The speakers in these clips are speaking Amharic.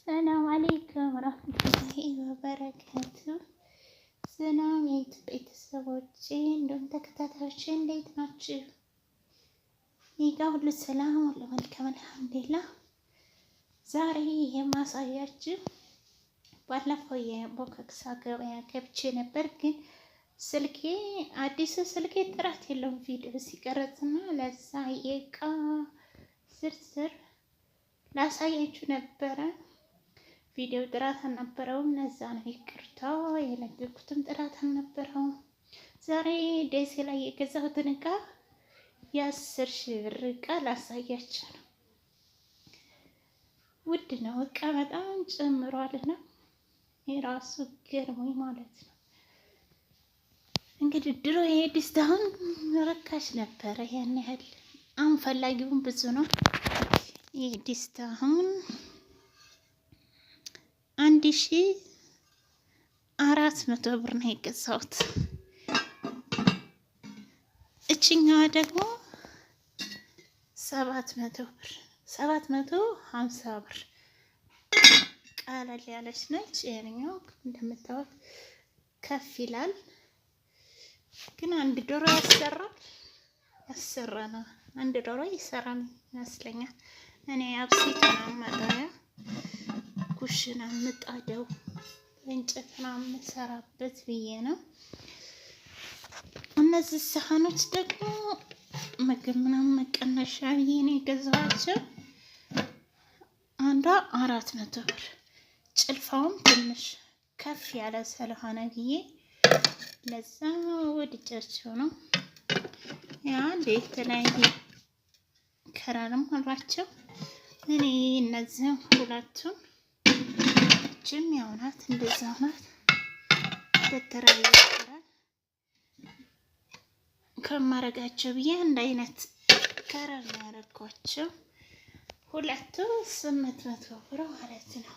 ሰላም አለይኩም ወራህመቱላሂ ወበረካቱ። ሰላም የዩቲዩብ ቤተሰቦቼ እንዲሁም ተከታታዮቼ እንዴት ናችሁ? እኔ ጋ ሁሉ ሰላም፣ ሁሉ መልካም አልሐምዱሊላህ። ዛሬ የማሳያችሁ ባለፈው የቦከክሳ ገበያ ገብቼ ነበር፣ ግን ስልኬ አዲሱ ስልኬ ጥራት የለውም ቪዲዮ ሲቀረጽና ለዛ የእቃ ዝርዝር ላሳያችሁ ነበረ። ቪዲዮ ጥራት አልነበረውም። ለዛ ነው ይቅርታ፣ የለቀኩትም ጥራት አልነበረውም። ዛሬ ደሴ ላይ የገዛሁትን እቃ የ10,000 ብር እቃ ላሳያችሁ ነው። ውድ ነው እቃ በጣም ጨምሯልና የራሱ ገርሞኝ ማለት ነው። እንግዲህ ድሮ ይሄ ድስት አሁን ርካሽ ነበረ፣ ያን ያህል አሁን ፈላጊውን ብዙ ነው። ይህ ድስት አሁን 1,400 ብር ነው የገዛሁት። እችኛዋ ደግሞ 700 ብር፣ 750 ብር ቀለል ያለች ነች። ይሄኛው እንደምታዩት ከፍ ይላል፣ ግን አንድ ዶሮ ያሰራል ያሰራና አንድ ዶሮ ይሰራል ይመስለኛል። እኔ አብሲት ነው ማጣያ ኩሽና ምጣደው እንጨት ነው የምሰራበት ብዬ ነው። እነዚህ ሳህኖች ደግሞ ምግብ ምናምን መቀነሻ ብዬ ነው የገዛኋቸው። አንዷ 400 ብር፣ ጭልፋውም ትንሽ ከፍ ያለ ስለሆነ ብዬ ለዛ ወድጃቸው ነው። ያ አንድ የተለያየ ከለርም አሏቸው። እኔ እነዚህን ሁለቱን እችም ያው ናት፣ እንደዛው ናት። በተለያየ color ከማረጋቸው ብዬ አንድ አይነት color ነው ያደረኳቸው። ሁለቱ 800 ብር ማለት ነው።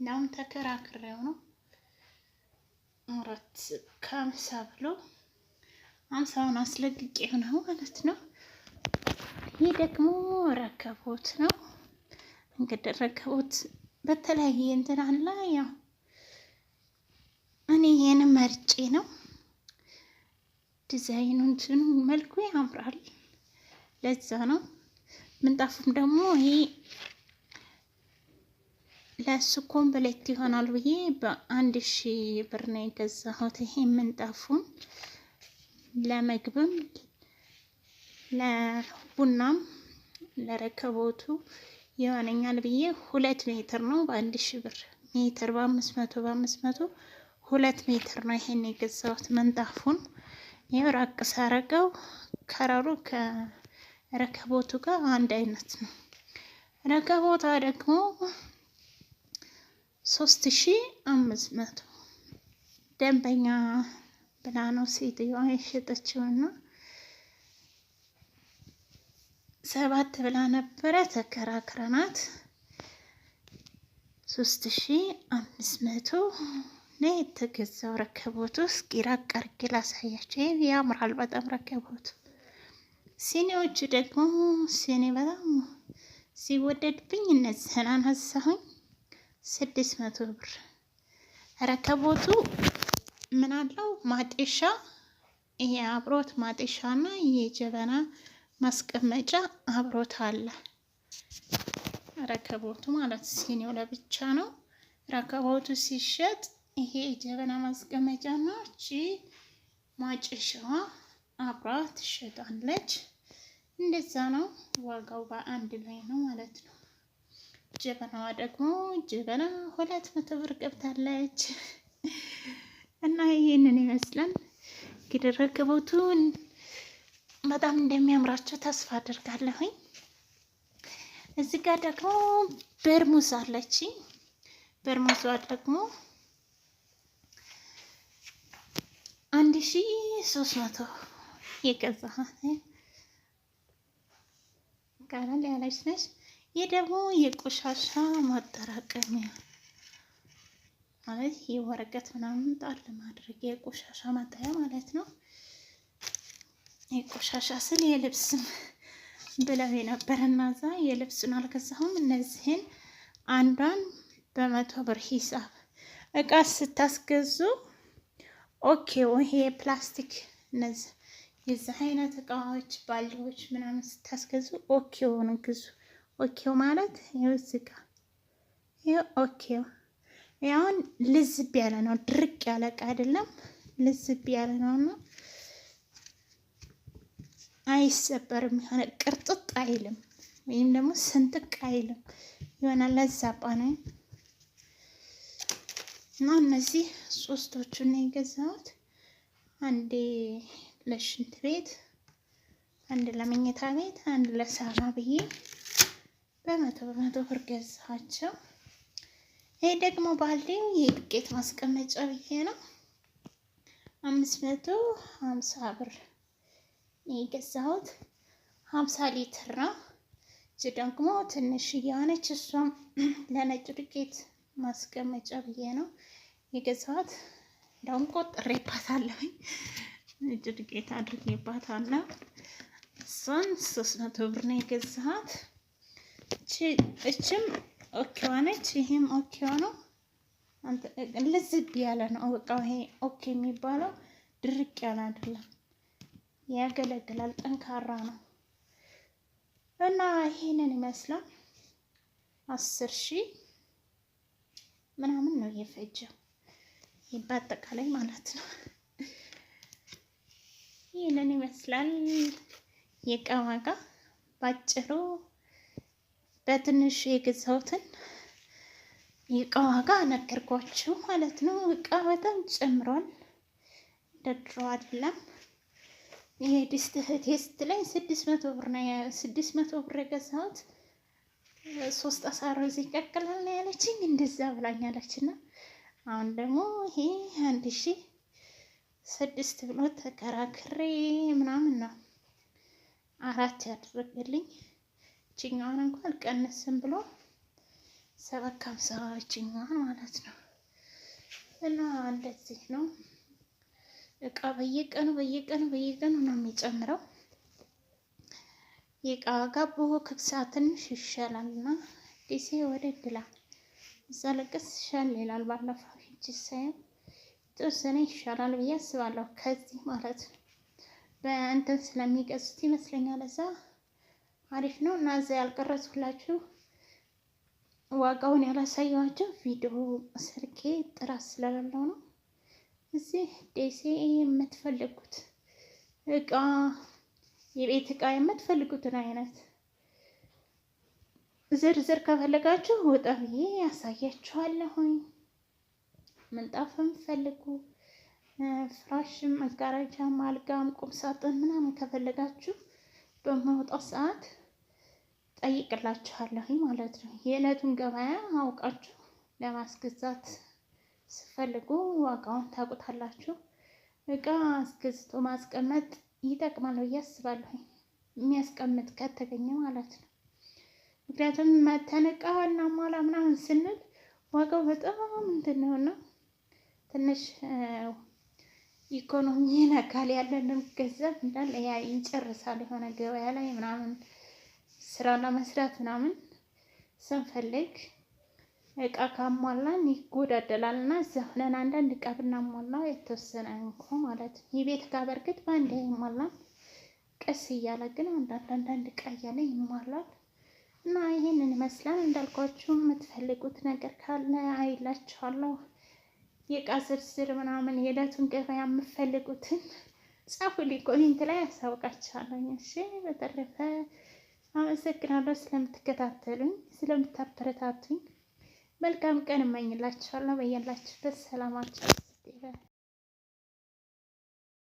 እናም ተከራክሬው ነው 450 ብሎ 50ውን አስለቅቄው ነው ማለት ነው። ይህ ደግሞ ረከቦት ነው። እንግዲህ ረከቦት በተለያየ እንትን አለ። ያው እኔ ይሄን መርጬ ነው። ዲዛይኑ እንትኑ መልኩ ያምራል። ለዛ ነው። ምንጣፉም ደግሞ ይሄ ለሱ complete ይሆናል ብዬ በ1,000 ብር ነው የገዛሁት። ይሄ ምንጣፉን ለምግብም ለቡናም ለረከቦቱ ይሆነኛል ብዬ 2 ሜትር ነው በ1,000 ብር፣ ሜትር በ500 በ500 2 ሜትር ነው ይሄን የገዛሁት ምንጣፉን። ይኸው ራቅ ሳረገው ከረሩ ከረከቦቱ ጋር አንድ አይነት ነው። ረከቦቷ ደግሞ 3,500 ደንበኛ ብላ ነው ሴትዮዋ የሸጠችውና 7 ብላ ነበረ ተከራክረናት 3,500 ነው የተገዛው ረከቦቱ። እስኪ ራቅ አድርጌ ላሳያቸው። ይሄ ያምራል በጣም ረከቦቱ። ሲኒዎቹ ደግሞ ሲኒ በጣም ሲወደድብኝ እነዚህን አነሳሁኝ 600 ብር። ረከቦቱ ምን አለው ማጤሻ፣ ይሄ አብሮት ማጤሻ እና የጀበና ማስቀመጫ አብሮት አለ። ረከቦቱ ማለት ሲኒው ለብቻ ነው። ረከቦቱ ሲሸጥ ይሄ የጀበና ማስቀመጫ እና እቺ ማጨሻዋ አብራ ትሸጣለች። እንደዛ ነው ዋጋው በአንድ ላይ ነው ማለት ነው። ጀበናዋ ደግሞ ጀበና 200 ብር ገብታለች። እና ይህንን ይመስላል እንግዲህ ረከቦቱን በጣም እንደሚያምራቸው ተስፋ አድርጋለሁኝ። እዚህ ጋር ደግሞ በርሙዝ አለች። በርሙዟ ደግሞ 1,300 የገዛኋት ቀለል ያለች ነች። ይህ ደግሞ የቆሻሻ ማጠራቀሚያ ማለት የወረቀት ምናምን ጣል ማድረግ የቆሻሻ ማጣያ ማለት ነው። የቆሻሻ ስል የልብስም ብለው የነበረ እና እዛ የልብሱን አልገዛሁም። እነዚህን አንዷን በ100 ብር ሂሳብ እቃ ስታስገዙ okay ይሄ ፕላስቲክ እነዚህ የዚህ አይነት እቃዎች ባልዲዎች ምናምን ስታስገዙ okay ውን ግዙ። okay ው ማለት ይኸው እዚህ ጋ ይኸው okay ው። አሁን ልዝብ ያለ ነው፣ ድርቅ ያለ እቃ አይደለም፣ ልዝብ ያለ ነው እና አይሰበርም። የሆነ ቅርጥጥ አይልም፣ ወይም ደግሞ ስንጥቅ አይልም። የሆነ ለዛባ ነው እና እነዚህ ሶስቶቹን ነው የገዛሁት። አንዴ ለሽንት ቤት፣ አንድ ለመኝታ ቤት፣ አንድ ለሳራ ብዬ በ100 በ100 ብር ገዛኋቸው። ይሄ ደግሞ ባልዲው የዱቄት ማስቀመጫ ብዬ ነው 550 ብር የገዛሁት። 50 ሊትር ነው። እዚህ ደግሞ ትንሽ እየሆነች እሷም ለነጭ ዱቄት ማስቀመጫ ብዬ ነው የገዛኋት። እንደውም ቆጥሬባታለሁኝ፣ ነጭ ዱቄት አድርጌባታለሁ። እሷን 300 ብር ነው የገዛኋት። እችም okay ነች፣ ይሄም okay ነው። ልዝብ ያለ ነው እቃው። ይሄ okay የሚባለው ድርቅ ያለ አይደለም፣ ያገለግላል፣ ጠንካራ ነው እና ይሄንን ይመስላል። 10,000 ምናምን ነው የፈጀው በአጠቃላይ ማለት ነው። ይህንን ይመስላል የእቃ ዋጋ ባጭሩ። በትንሹ የገዛሁትን የእቃ ዋጋ ነገርኳችሁ ማለት ነው። እቃ በጣም ጨምሯል፣ እንደ ድሮ አይደለም። ይሄ ድስት እህቴ ስትለኝ 600 ብር ነው፣ 600 ብር የገዛሁት 3 ጣሳ ሩዝ ይቀቅላል ነው ያለችኝ። እንደዛ ብላኛለች። እና አሁን ደግሞ ይሄ 1006 ብሎ ተከራክሬ ምናምን ነው 4 ያደረገልኝ። እችኛዋን እንኳን አልቀንስም ብሎ 7.50 እችኛዋን ማለት ነው። እና እንደዚህ ነው እቃ በየቀኑ በየቀኑ በየቀኑ ነው የሚጨምረው። የእቃ ዋጋ በወክሳ ትንሽ ይሻላል እና ደሴ ወደድ ይላል። እዛ ለቀስ ይሻል ይላል። ባለፈው ሂጅ ሳየው የተወሰነ ይሻላል ብዬ አስባለሁ። ከዚህ ማለት ነው በእንትን ስለሚገዙት ይመስለኛል እዛ አሪፍ ነው። እና እዛ ያልቀረጽኩላችሁ ዋጋውን ያላሳየኋቸው ቪዲዮ ስልኬ ጥራት ስለሌለው ነው። እዚህ ደሴ የምትፈልጉት እቃ የቤት እቃ የምትፈልጉትን አይነት ዝርዝር ከፈለጋችሁ ወጣ ብዬ ያሳያችኋለሁኝ። ምንጣፍም ፈልጉ፣ ፍራሽም፣ መጋረጃም፣ አልጋም፣ ቁም ሳጥን ምናምን ከፈለጋችሁ በማውጣት ሰዓት ጠይቅላችኋለሁኝ ማለት ነው። የዕለቱን ገበያ አውቃችሁ ለማስገዛት ስፈልጉ ዋጋውን ታውቁታላችሁ። እቃ አስገዝቶ ማስቀመጥ ይጠቅማል ብዬ አስባለሁ። የሚያስቀምጥ ከተገኘ ማለት ነው። ምክንያቱም መተን እቃ እናሟላ ምናምን ስንል ዋጋው በጣም እንትን ነውና ትንሽ ኢኮኖሚ ይነካል። ያለንን ገንዘብ እንዳለ ያ ይጨርሳል። የሆነ ገበያ ላይ ምናምን ስራ ለመስራት ምናምን ስንፈልግ እቃ ካሟላን ይጎዳደላል እና እዛ ሆነን አንዳንድ እቃ ብናሟላ የተወሰነ እንኳ ማለት ነው። የቤት እቃ በእርግጥ በአንድ አይሟላም፣ ቀስ እያለ ግን አንዳንድ እቃ እያለ ይሟላል። እና ይሄንን ይመስላል። እንዳልኳችሁ የምትፈልጉት ነገር ካለ አይላችኋለሁ። የእቃ ዝርዝር ምናምን የዕለቱን ገበያ የምትፈልጉትን ጻፉልኝ፣ comment ላይ ያሳውቃችኋለሁ። እሺ፣ በተረፈ አመሰግናለሁ ስለምትከታተሉኝ፣ ስለምታበረታቱኝ። መልካም ቀን እመኝላችኋለሁ። በያላችሁበት ሰላማችሁ ይበል።